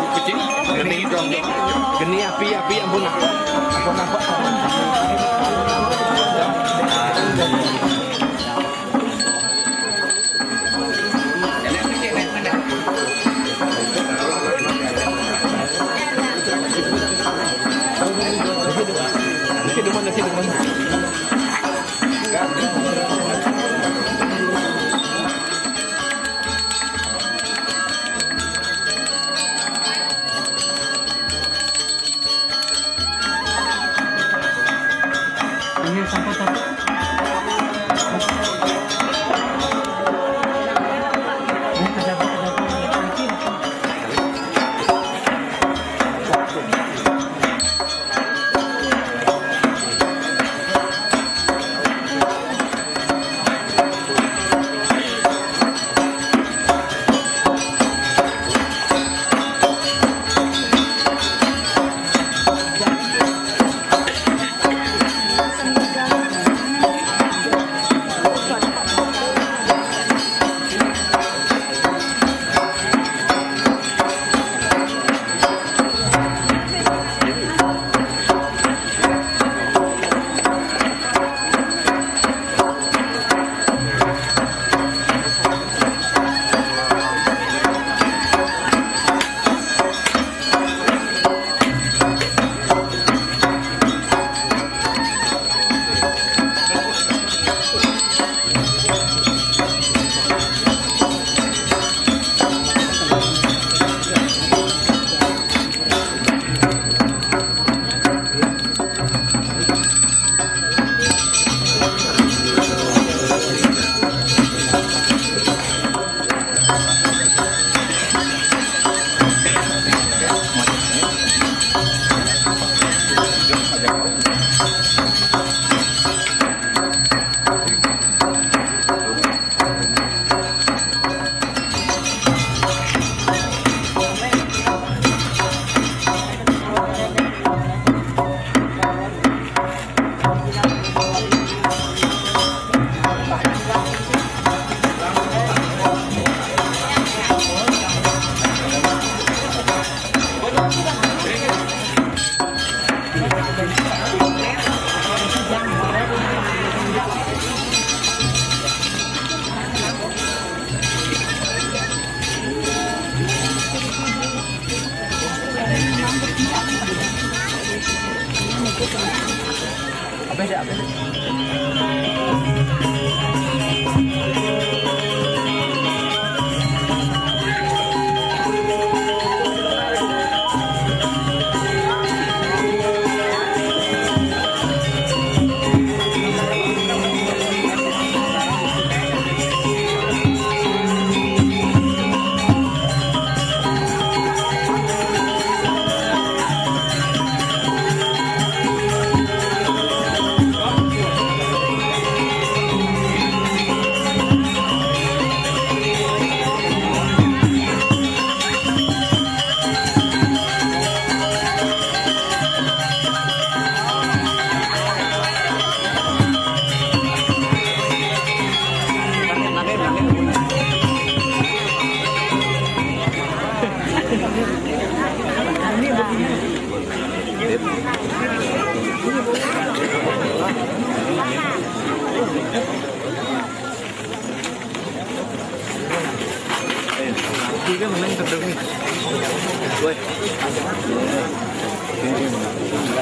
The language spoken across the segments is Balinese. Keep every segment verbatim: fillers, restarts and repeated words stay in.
Kucing, geni, geni api, api, ampun. Ampun, ampun.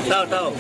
Tahu, tahu.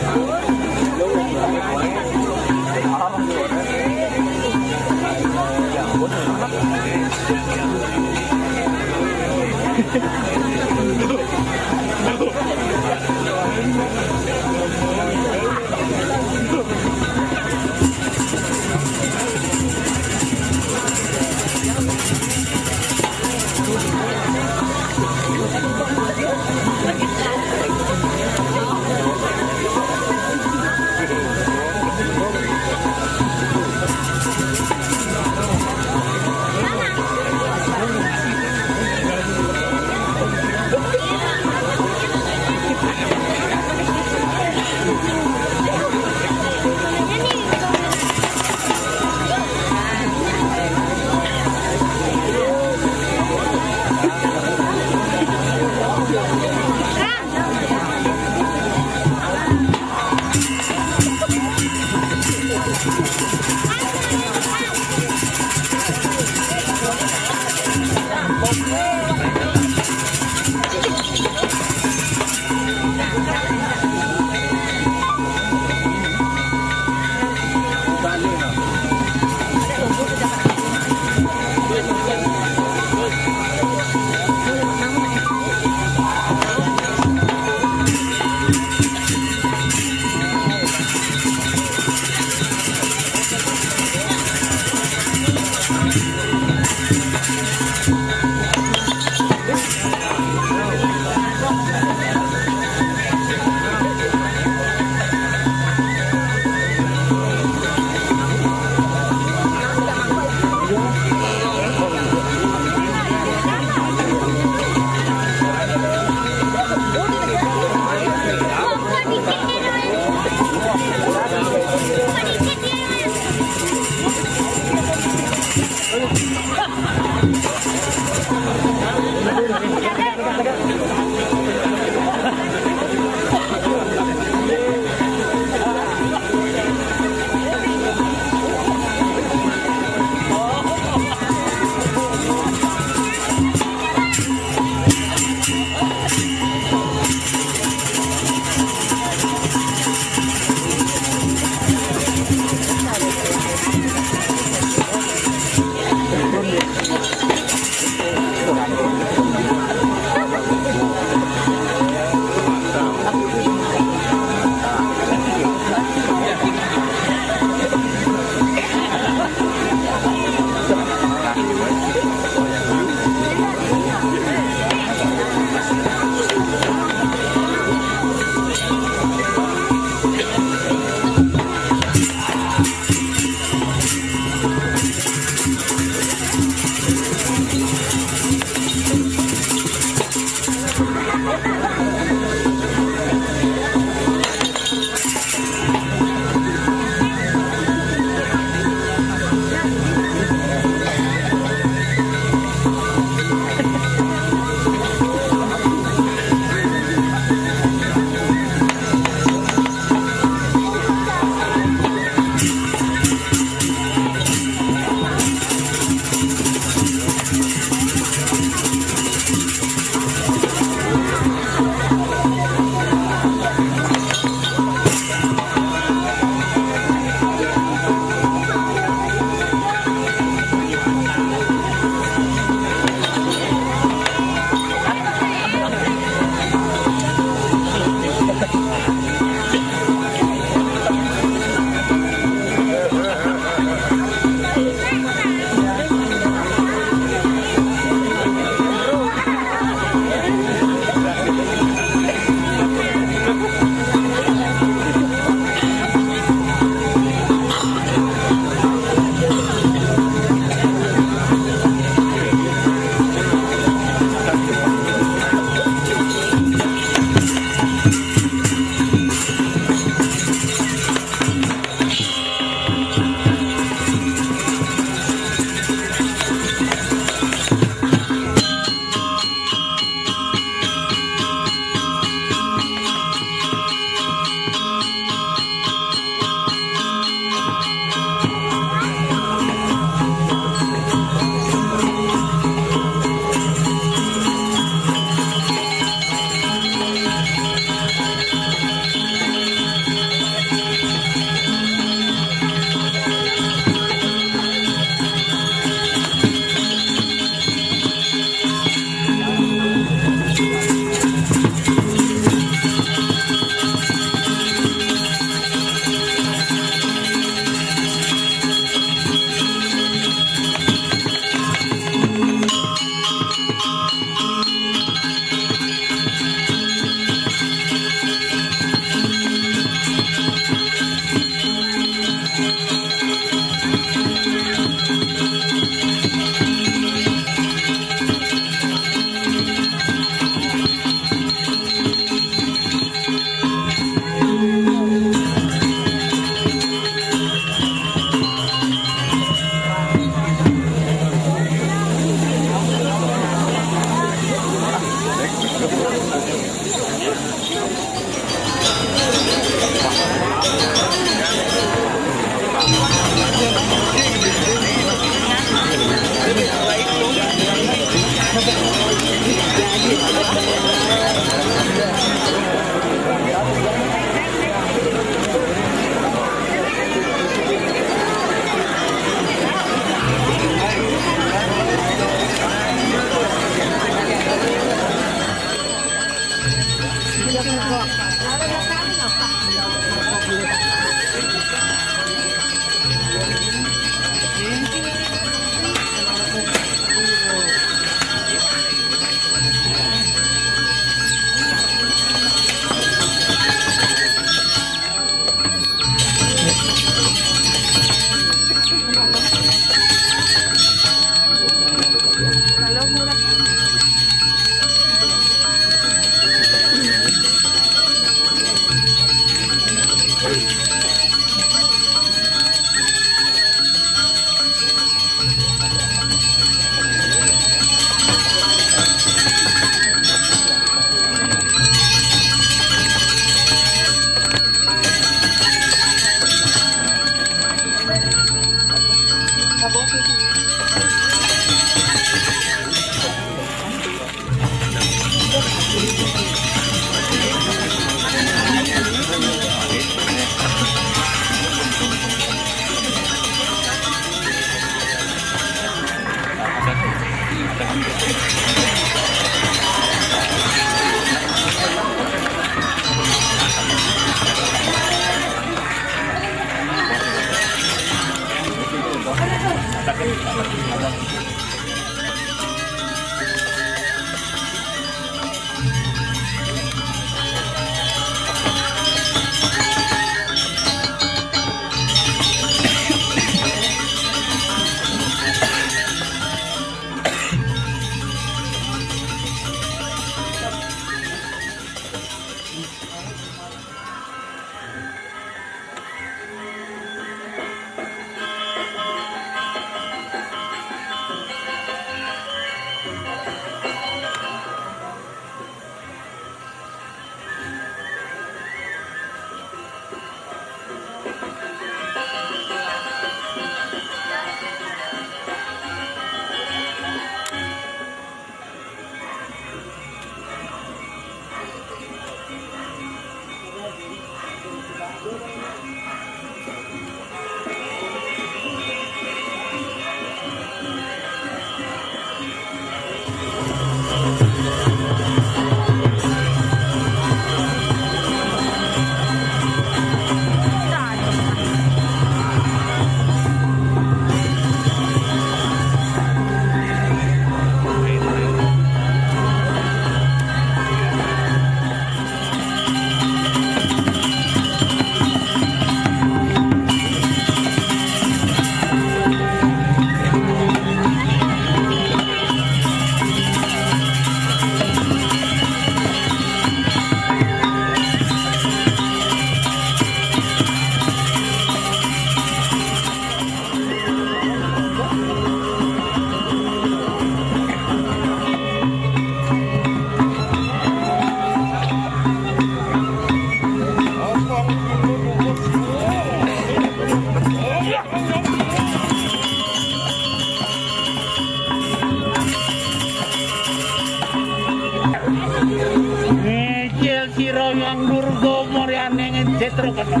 Ngecil sira yang Durga Muryane ngencet ro kena.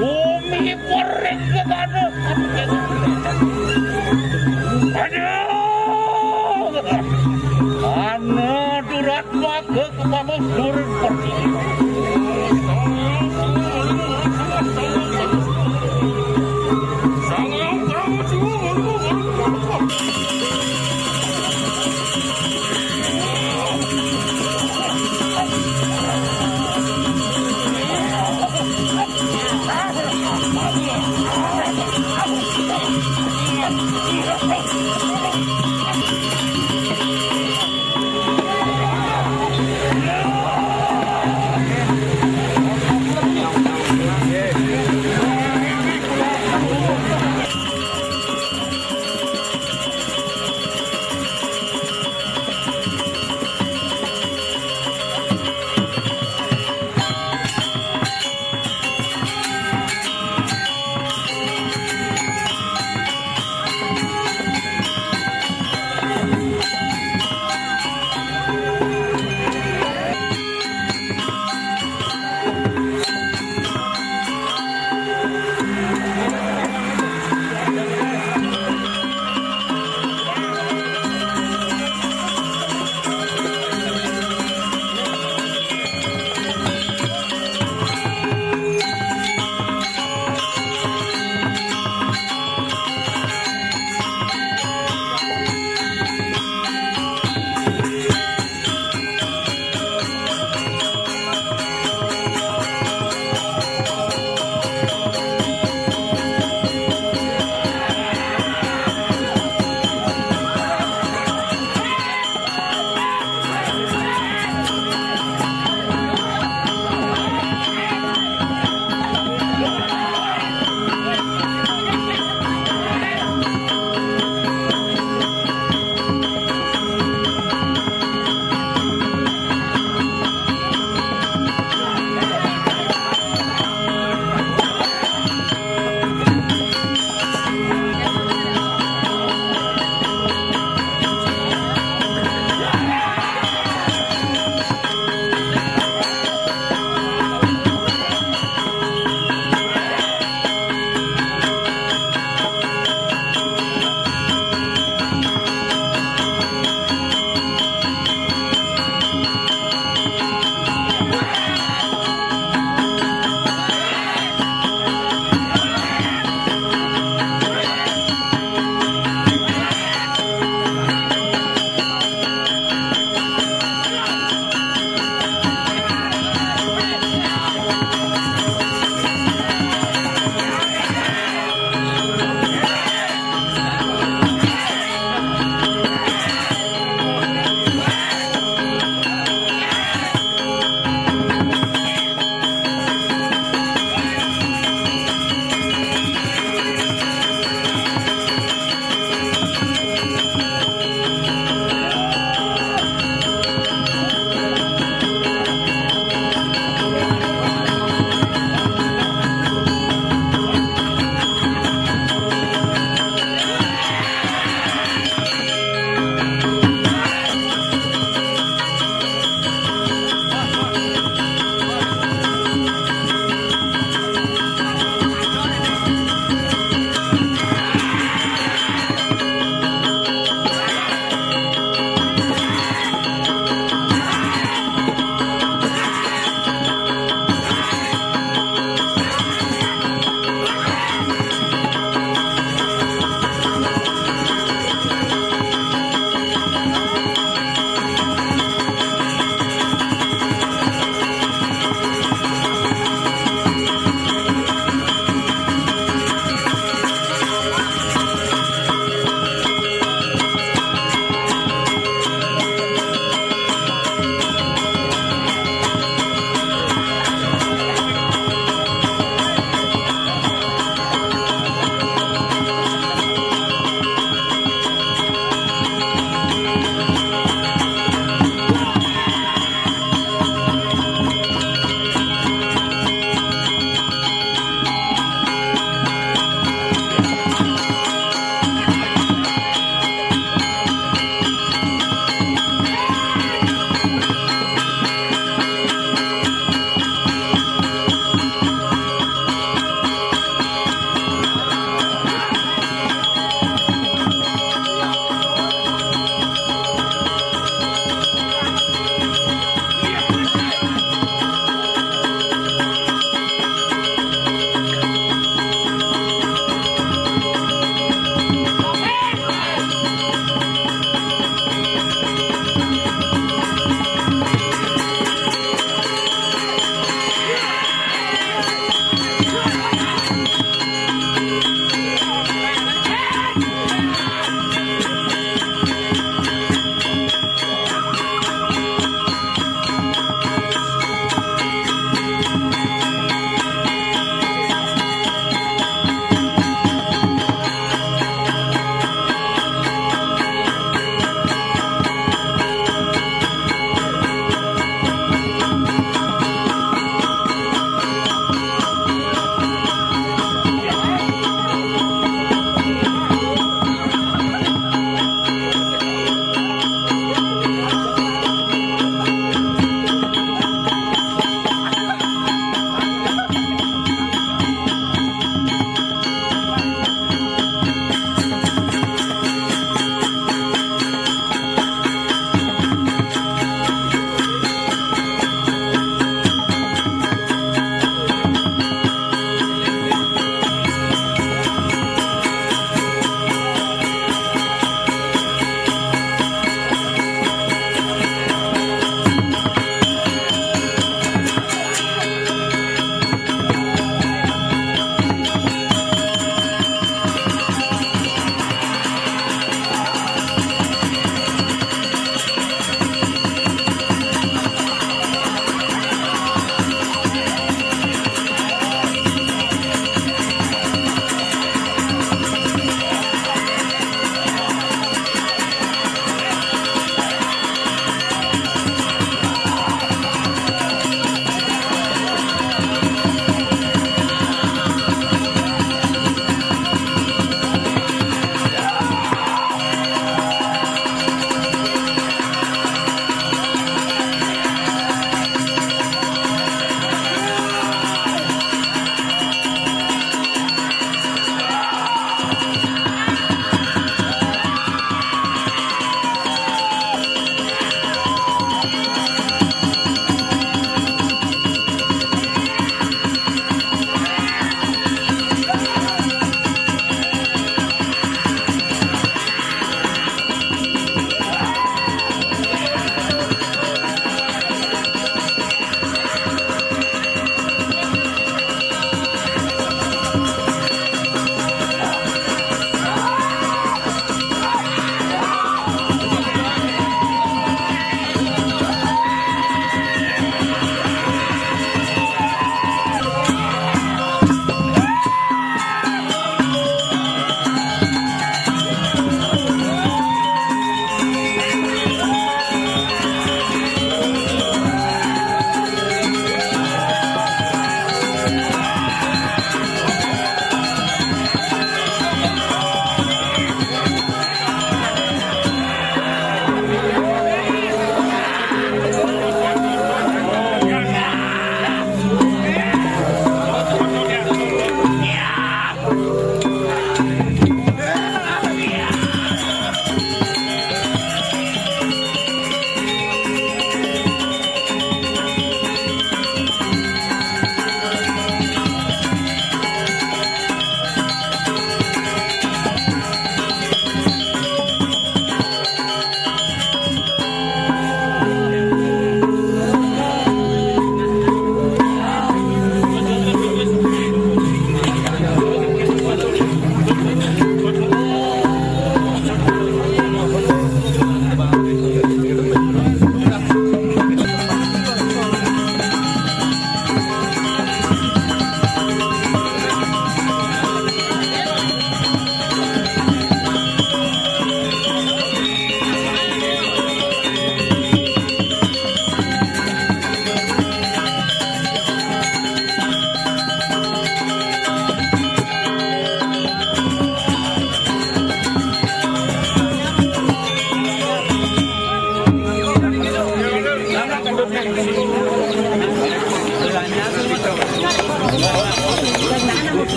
Umi perik kepada. Aduh. Ana durat maka kebangun durut pergi.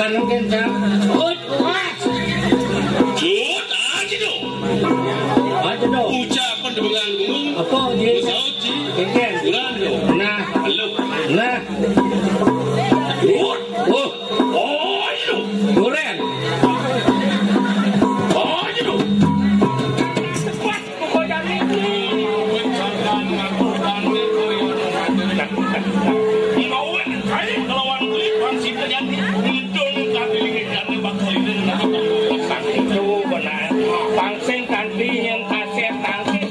Anu kencang. Ut, wah. Cut, aja dong. Aja dong. Ucapan debengan gunung. Apa, Ji? Usaha, Ji. Kencang. Kurang dong. Nah. Halo. Nah. Ut. Oh. Oh, aja dong. Duren. Oh, aja dong. Pang sing kanthi yen kasih tangkis.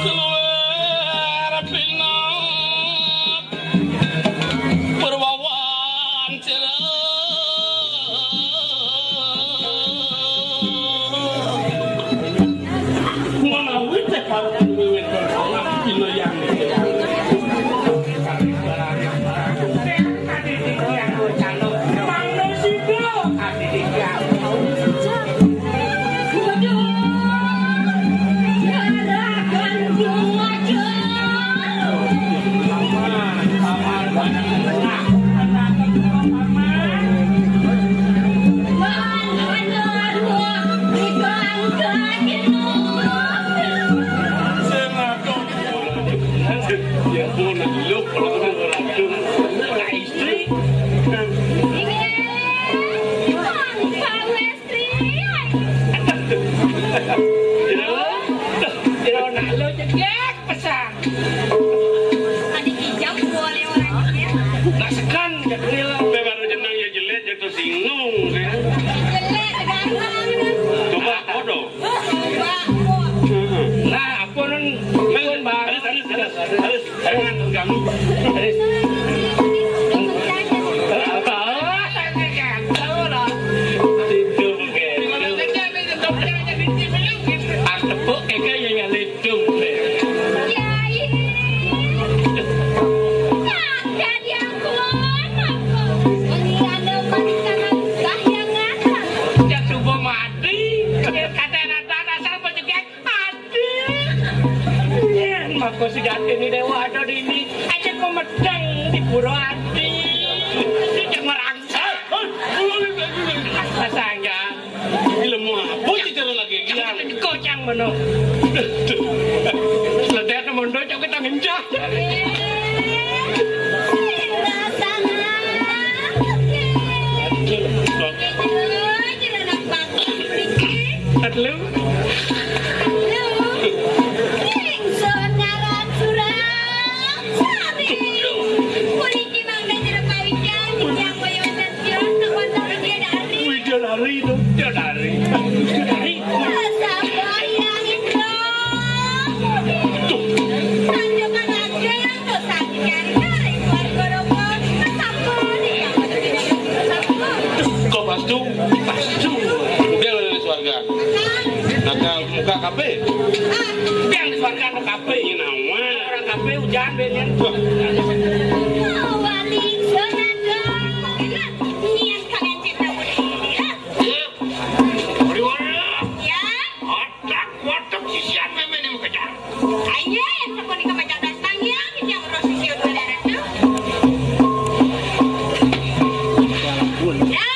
Keluar pinang berwawan cerah. Menawi teh para wiwit bersalah ino yang Nak segan jatuh nila. Baru jenang ya jelek, jatuh singgung. Jelek, ganteng. Coba, bodoh. Nah, apa nun? Nun, Bang? Halus, halus, halus, halus. Jangan terganggu. Halus. Apa? Tidur, kayak. Tepuk, kayak, ya, ya, hidup. Kiai, maka dia kuat apa? Ini ada pasangan kahyangan. Cak subuh mati, dia kata rata dasar penyakit mati. Yen maka sejati ini dewa ada di ini, aja kau medang di pura ati. Dia cak merangsa. Pasang ya. Ilmu apa sih cara lagi? Yang kocang mana? Ledak mondo cok kita ngencah. Halo. Halo. Ingsun ngaran Surang Sari. Puniki mangda jero pawikan, titiang boyo wonten Sion, wonten Widya Dari. Widya Dari, to. Widya Dari. Widya Dari. Sambayang Indra. Duh. Sanjungan ageng, dosa nyari-nyari, keluarga rogo, sampun, ya, sampun. Kok pastu? Pastu. Udah lho, swarga. Nakal. Nakal, muka kape. Ah. Yang swarga no kape. Ini nama. Orang kape hujan, benen. Wah. Oh, waling, sonado. Nyian kalian cinta muda ini, ya. Iya. Beri warna. Ya. Otak, watak, sisian, meme, ini mau kejar. Ayo, yang sepuni ke macam datang, ya. Yang roh sisi udah darah, tuh. Ya.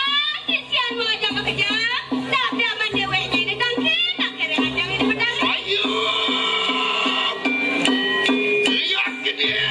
Sisian mau ajak bekerja, tapi aman deweknya ini tangki, tak kira ajang ini pedang. Ayo, lihat ke dia.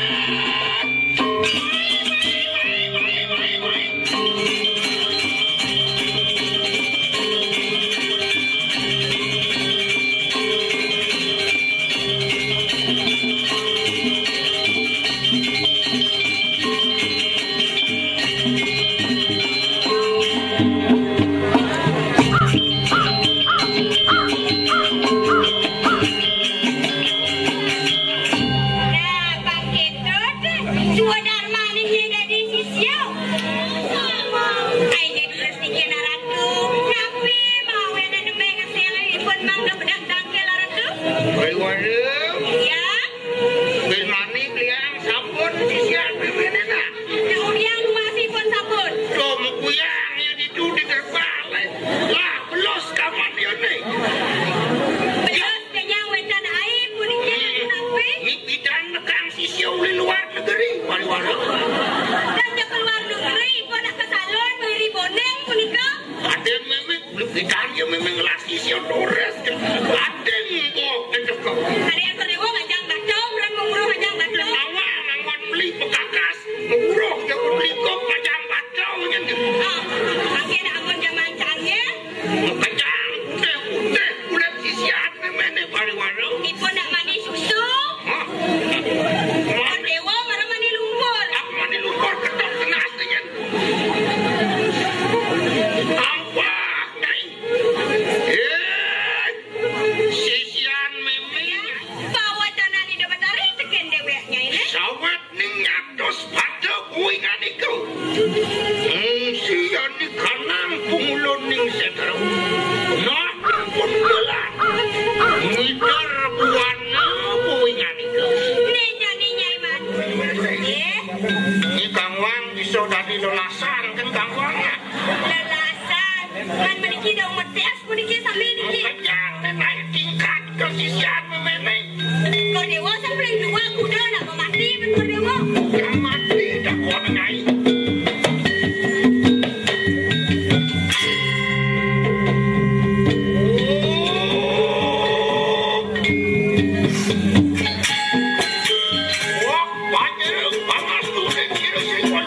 Suwa darmané nyai dadi sisya. Ai, jadi restiké Naratu. Napi mawinan nembé ngasih ipun mangga bedak tangkil Naratu? Wai, waduh. Ya. Bin mani beliang sampun sisian bibiné, nah. Nah, uliang masih pun sampun. Tuh, mukuyang ya ditu di gerbang. Lah, belus kaman dia nih. Belus kenyang wetan aib puniki. Hmm. Napi? Ni pidan nekang sisya uli luar negeri, wali-wali. Dan ja ke luar negeri, pun nak ke salon, beli boneng punika. Ada memang Lu pidan ya memang ngelah sisya turis. Ada ngomong cocok. Hari yang kedua ngajang bacau, orang ngomong ngajang bacau. Awang anggon beli pekakas, nguruh ya beli kok ngajang bacau nya. Ah, makin anggon zaman canggih. Kejang, udah, udah, udah sisian memene bari walu. Ipun nak mandi susu. Hah? Dewa marang mandi lumpur. Aku mandi lumpur ketok kena astanya. Ampah, Nyai. Eh, sisian meme. Pawatanan Ida Betari tekén déwék, Nyai, né. Sawat ning nyatos pada kuwi nganiku. Hmm, sian ni kanang pungulun ning sedra. Nah, pun gelah. Ngider buana kuwi nganiku. Né jani, Nyai, Mas. Eh? Ni Kang Wang bisa dadi lelasan kan Kang Wang. Lelasan. Kan meniki dong metes. Puniki sami niki. Kejang, naik tingkat kesisian memene. Kor Dewa sing paling tua kuda nak mati ben Kor Dewa. Yang mati dah kuat ngai. Oh. Wah, panjang, panas, tuh, kira sih, kuat.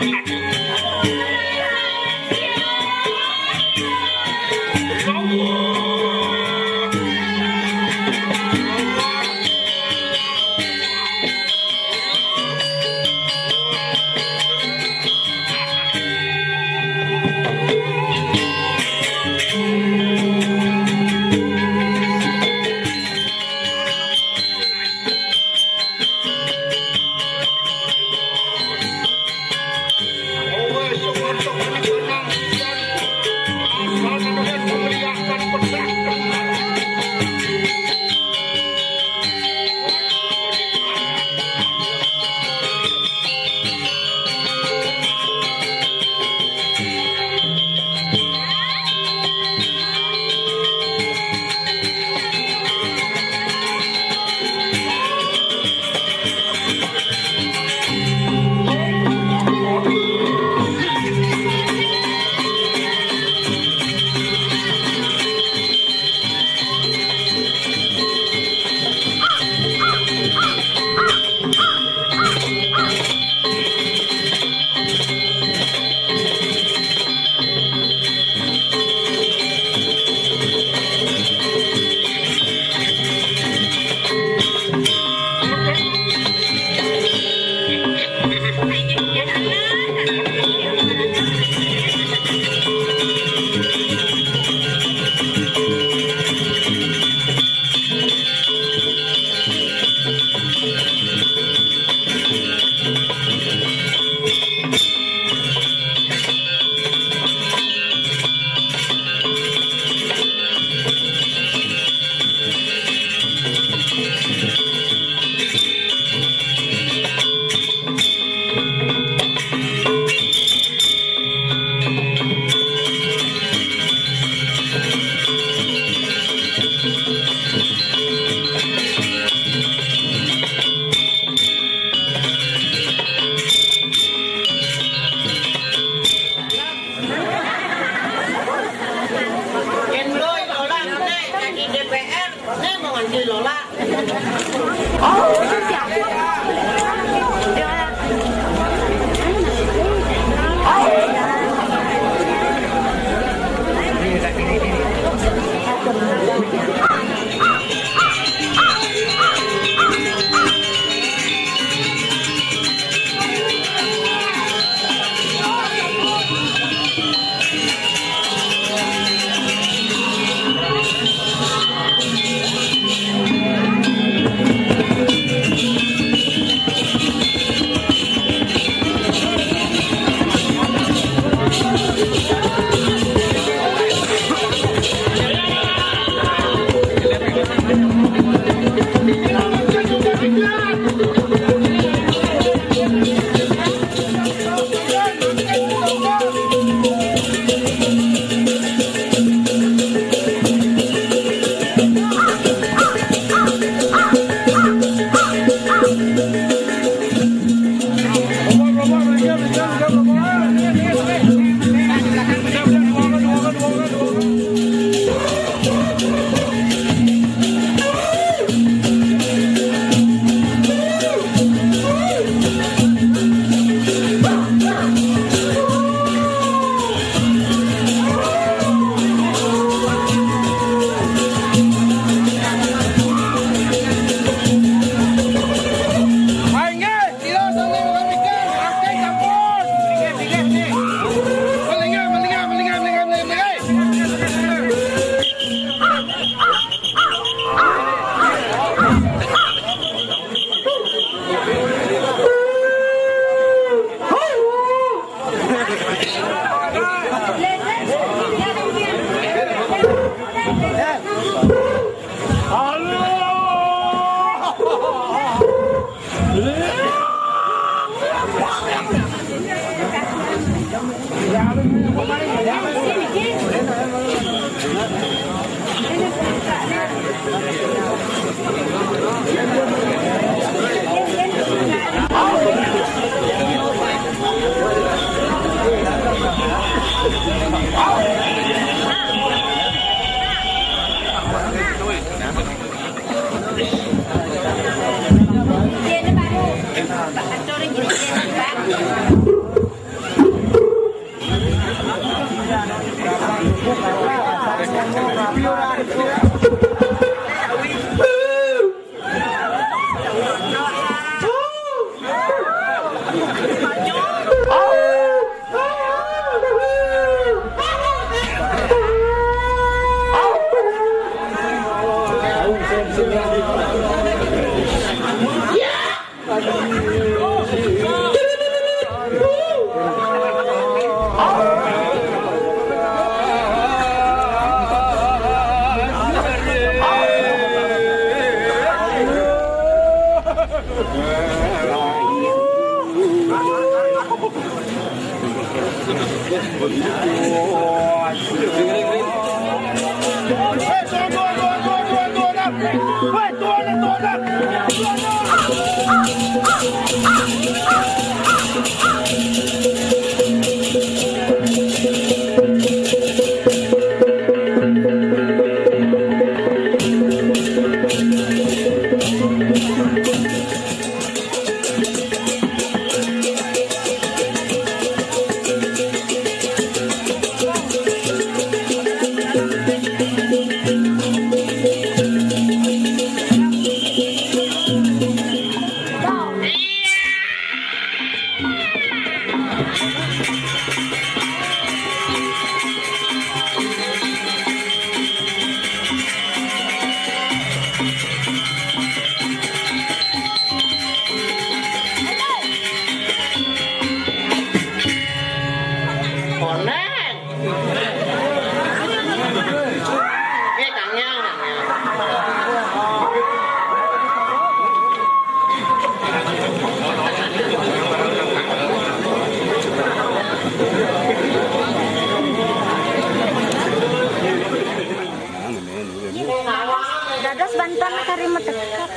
Dados banten kari metekat.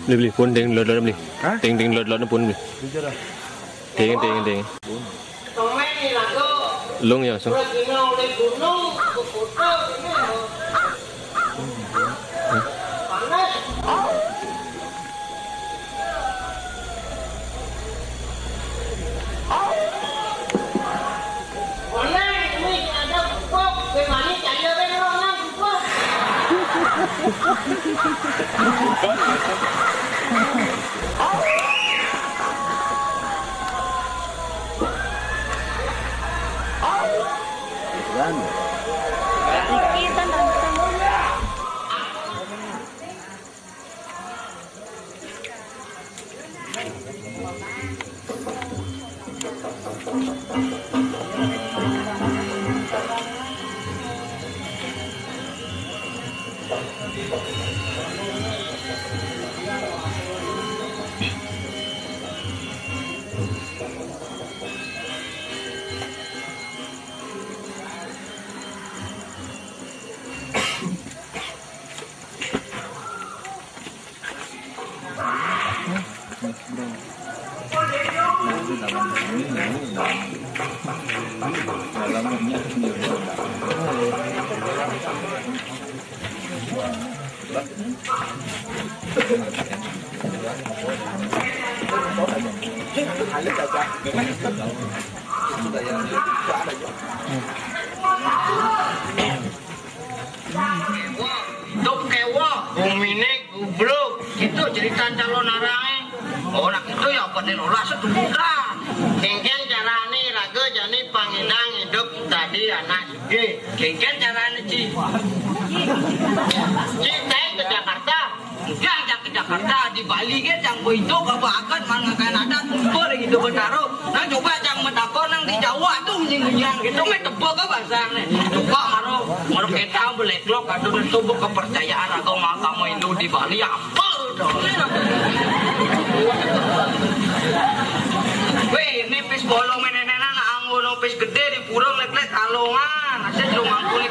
Beli, beli, pun ding, lod, lod, beli. Hah? Ding, ding, lod, lod, pun, beli. Ding, ding, ding. Lung ya, langsung. Duk kéwok, guminig, gubrug, gitu cerita calon arangé. Oh, nak itu ya apa nih, rolas itu bukan. Kéngkén carané raga jani pangidang hidup tadi anak sugih. Kéngkén carané, Ci. Ci, téh ke Jakarta. Udah, ajak ke Jakarta, di Bali kan, cang ko itu, bawa akan, mana kan ada kumpul gitu, bertaruh. Nah, coba cang medakon nang di Jawa tuh, nying-nyingan gitu, meh tebel ke bahasa nih. Coba, maro, maro kita beleklok, aduh, itu bu kepercayaan agama, agama Hindu di Bali, apa tuh?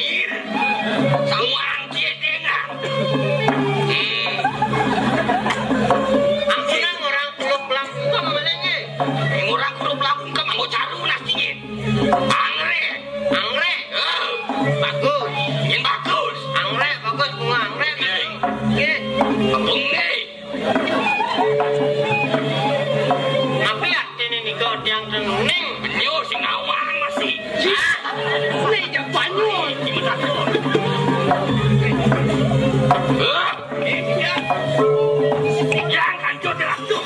Mir. Samuan kieu téh nah. Hmm. Ampunang orang Teluk Lampung manéh. Orang Teluk Lampung mah nganggo caru nah cingit. Anggré, anggré. Heuh, bagus. Yang bagus. Anggré bagus, bunga anggré. Oké. Oké. Tepung nih. Tapi artinya nih kalau tiang tenung nih. Nyo sing awan masih. Nih, Japanyol. Heuh. Yang hancur dilangsung.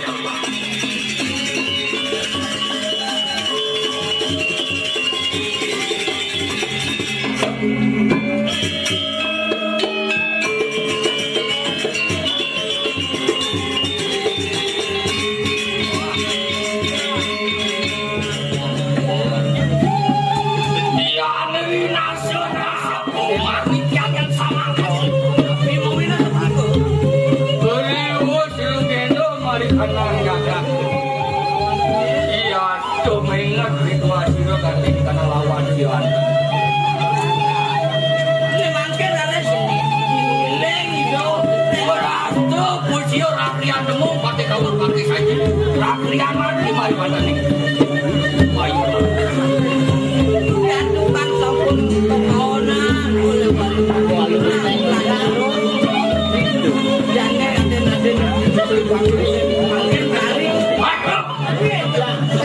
Iya, negeri nasional. Umat yang sama. Tapi mau ini seperti itu. Beriwus lu kendo mari kanang jagat. Iya, coba ingat ritual sira ganti kana lawan pian. Ini mangkin ada sini. Leng itu. Berastu puji ora priyan temu pati kawur pati saji. Ora priyan mati mari wantene. Ayo. Tukang sampun kekaonan oleh Waluh. Jane aden-aden. Mangkin kari.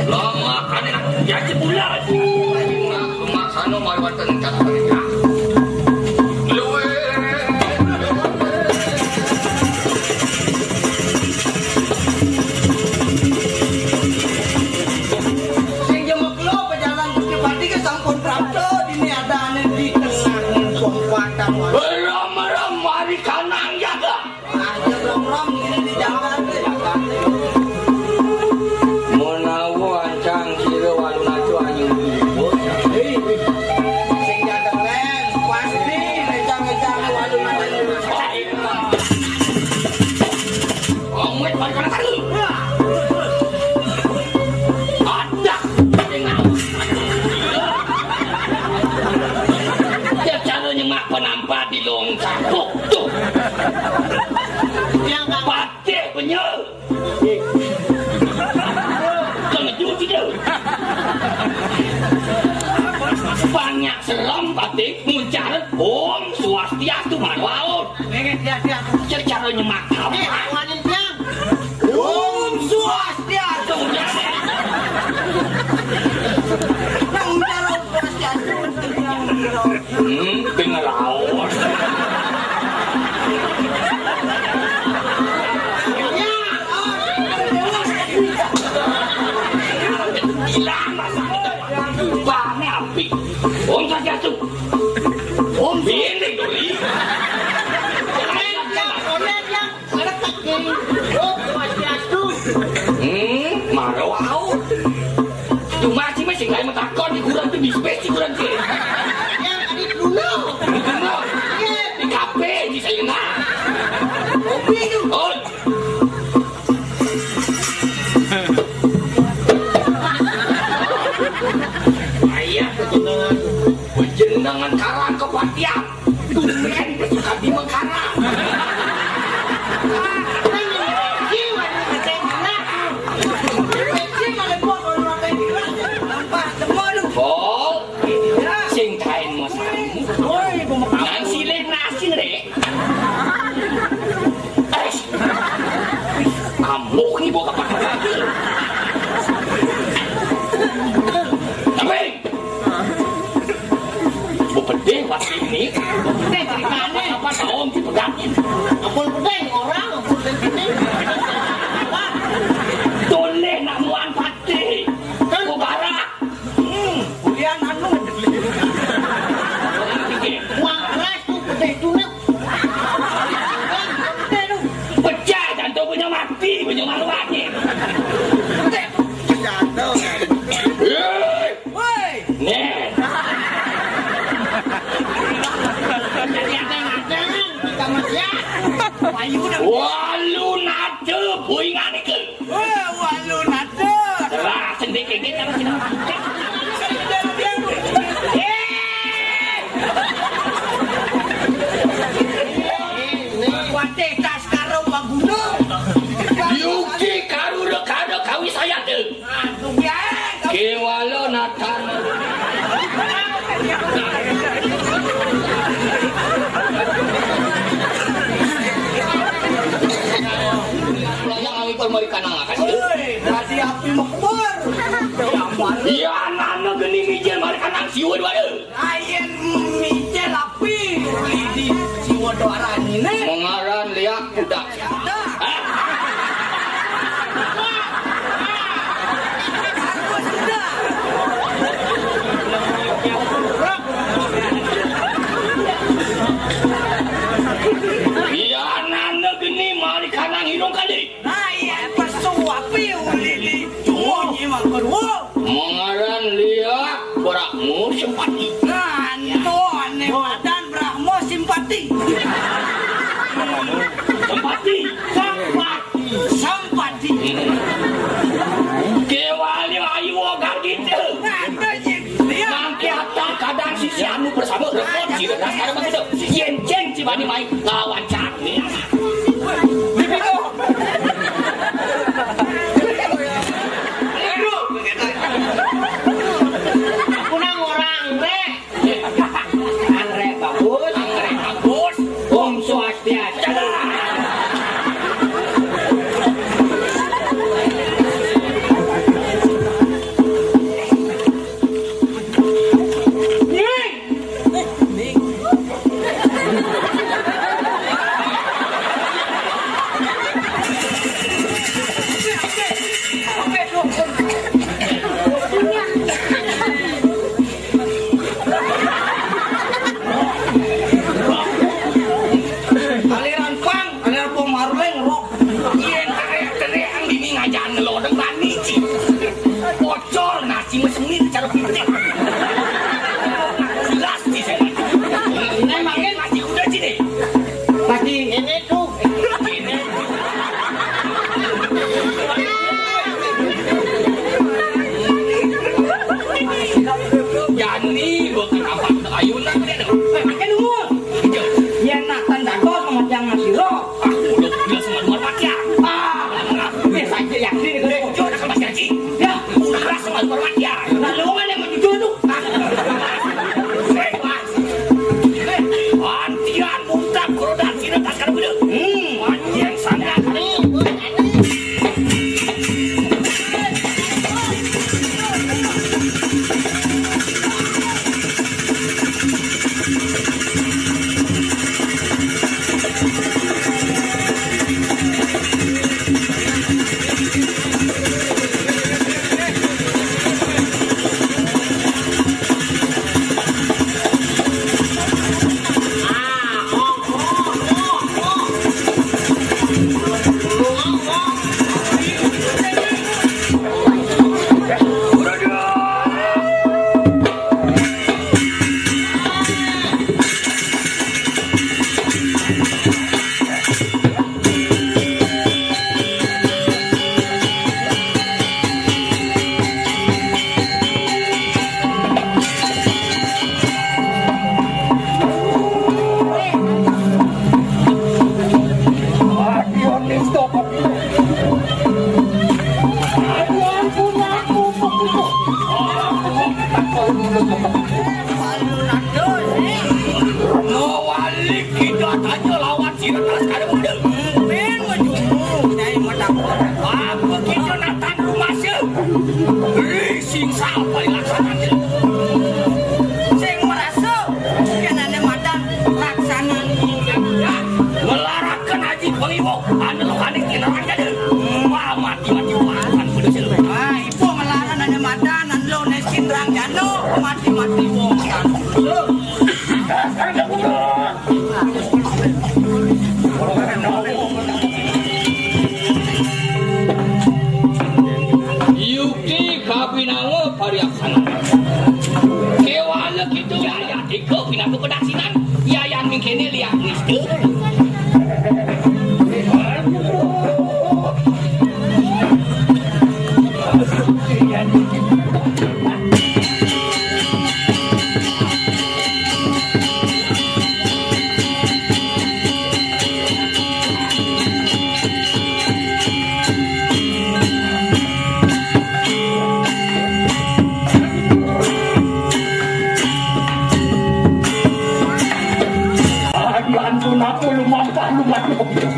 Lama kane ya jebulan. Sumaksana mawon ten catatan. Luwih. Sing jemek lo pejalan Gusti Pati ke sampun prapta dini adane di tengah kompatan. Ram-ram mari kanang jaga. Aja rom-rom ngene di jagat. Menawa ancang sira walu naco anyung ibu. Sing jateng len, pasti lecang-lecang walu naco. Omwet balik kana kali. Ada. Dia cara nyemak penampa di long cakuk tuh. Yang Patih penye. Kena cuci dia. Serem batin muncar Om Swastiastu, maro waos. Nggih, siap, siap. Cara nyemak. Eh, awanin tiang. Om Swastiastu. Nah, udah, Om Swastiastu. Hmm, denger raos. Gila, masa. Bane apik. Om Swastiastu. Om Bini doi. Om Swastiastu. Hmm, maro waos. Cuma sih mesti kayak matakon di kurang tuh di space di kurang sih. Ya, tadi dulu. Dulu. Iya. Di kafe di saya. Kopi tuh. Oh. Ayah, panjenengan, panjenengan karang kepatihan. Tumben suka di Mengkarang. Oh, sing kain mas. Nang silih nasi, Rek. Eh, amuk nih, bawa kapan lagi. Tapi, bu pedih pasti ini. Pedih ceritanya. Apa tahun dipegang? Ampun pedih orang, ampun pedih ini. Apa? Toleh nak muan pati. Kan? Ku barak. Hmm, kuliah anu. Uang keras tuh, pedih tuh, nak. Pecah jantung punya mati, punya malu aja. Jatuh. Hei! Woi. Nih. Jadi ada yang ada, kita mah ya. Wayu dah. Walu nate buingan iki. Wah, walu nate. Lah, sendiri iki terus kita. Eh! Watih tas karo maguna. Yuki karu rekada kawi sayate. Aduh, ya. Kewala natan. Yang kami permerikan akan. Woi, tadi api mekbur. Iya, nana geni mijil mari kanang siwa dua. Ayen mijil api di siwa dua ini. Mengaran liak kuda. Hah? Iya, nana geni mari kanang hidung kali. Nah, iya, pesu api uli di jumuni mangkon. Mengaran liak berakmu sempati. Nah, itu aneh badan berakmu simpati. Sempati. Sempati. Sempati. Kewali ayu ogar gitu. Nah, itu, iya. Mangke hatta kadang sisi anu bersama repot jiwa. Nah, sekarang begitu. Yen ceng cibani mai lawan cak. Aku nang orang, Rek. Anggrek bagus, anggrek bagus. Om Swastiastu. Muntak kurodan sira tatkala bener. Hmm, panjang sangat. Mawalik kita tanya lawan sira tatkala muda. Pin mejumu nyai matakon. Apa kita natan rumasa? Ri sing sapa dilaksanakan? Sing merasa kenane madan laksanan. Ngelarakan aji pangiwa, anu lo kani tinarang jada. Wah, mati-mati wah, kan kudu sila. Ah, ibu ngelaran ane madan, anu lo ne sindrang jano, mati-mati wong kan. Yukti kapinalo pariaksana. Kewana kita yaya tiga pinatu kedaksinan. Yayan mingkene liak niste. Aduh, ampun, aku lumampah, lumampah.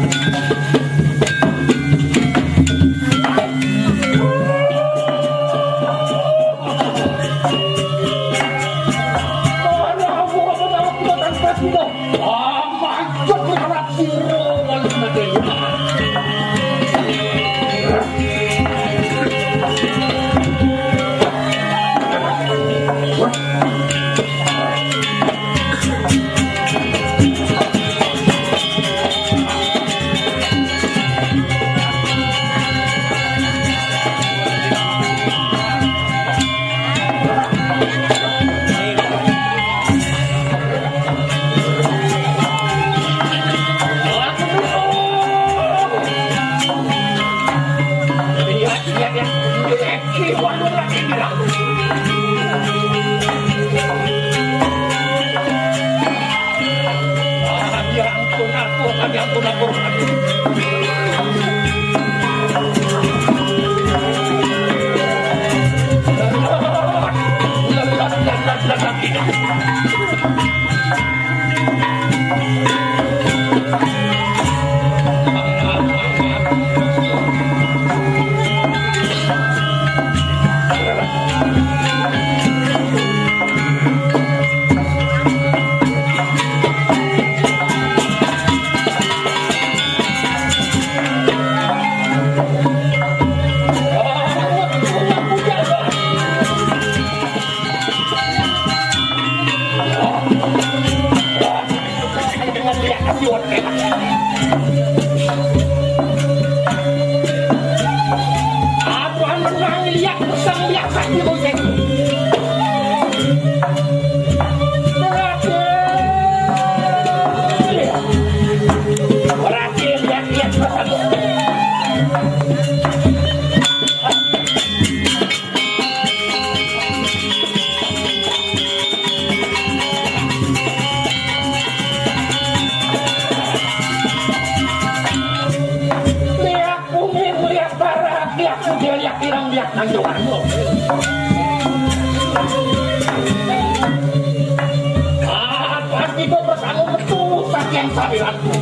Liak bumi, liak barat, liak sugih, liak ireng, liak tanjungan. Apa kita bersama betul? Sabilanku.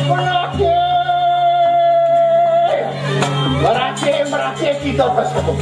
Merake, merake, merake kita bersatu.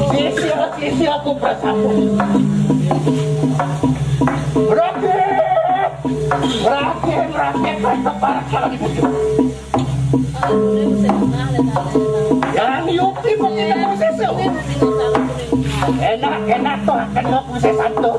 Sisi, sisi aku bersatu. Merake, merake, merake, merake, kalau dibujuk. Yang yupi mungkin aku sesu. Enak, enak tuh, akan mau aku sesantu.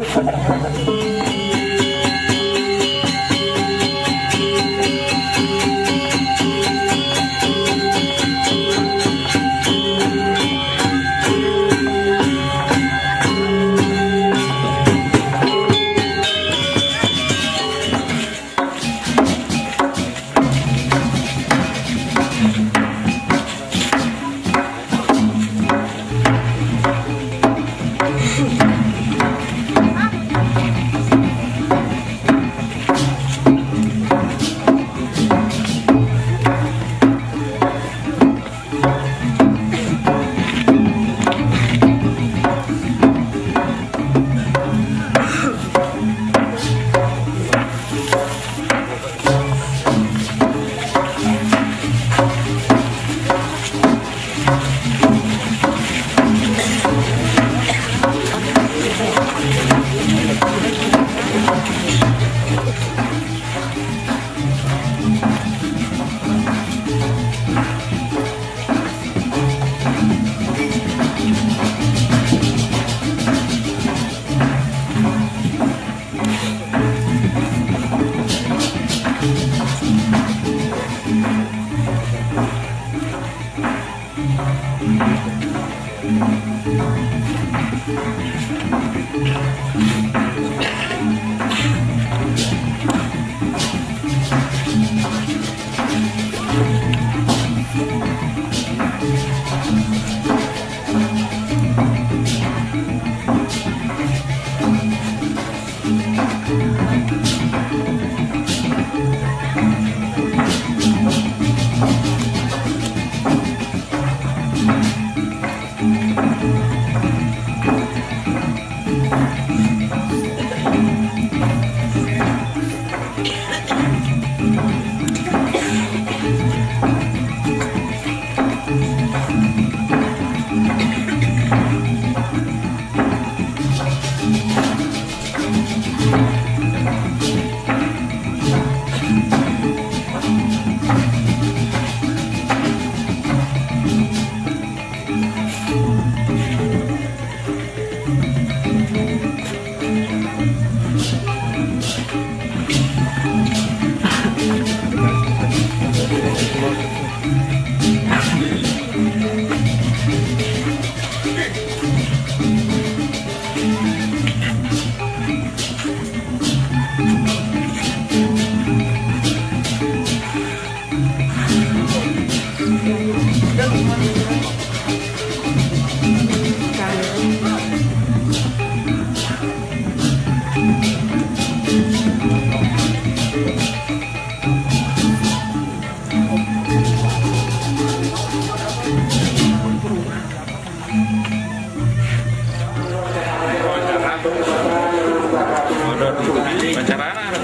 Wawancara anak.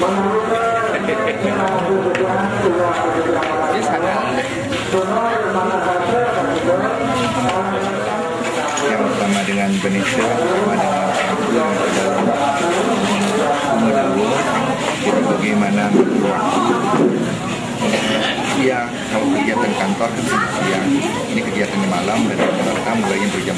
Yang bersama dengan Indonesia, bersama dengan Papua, dalam Komodo, kita bagaimana waktu. Ya, kalau kegiatan kantor kan siang. Ini kegiatannya malam dan rata-rata mulainya dari jam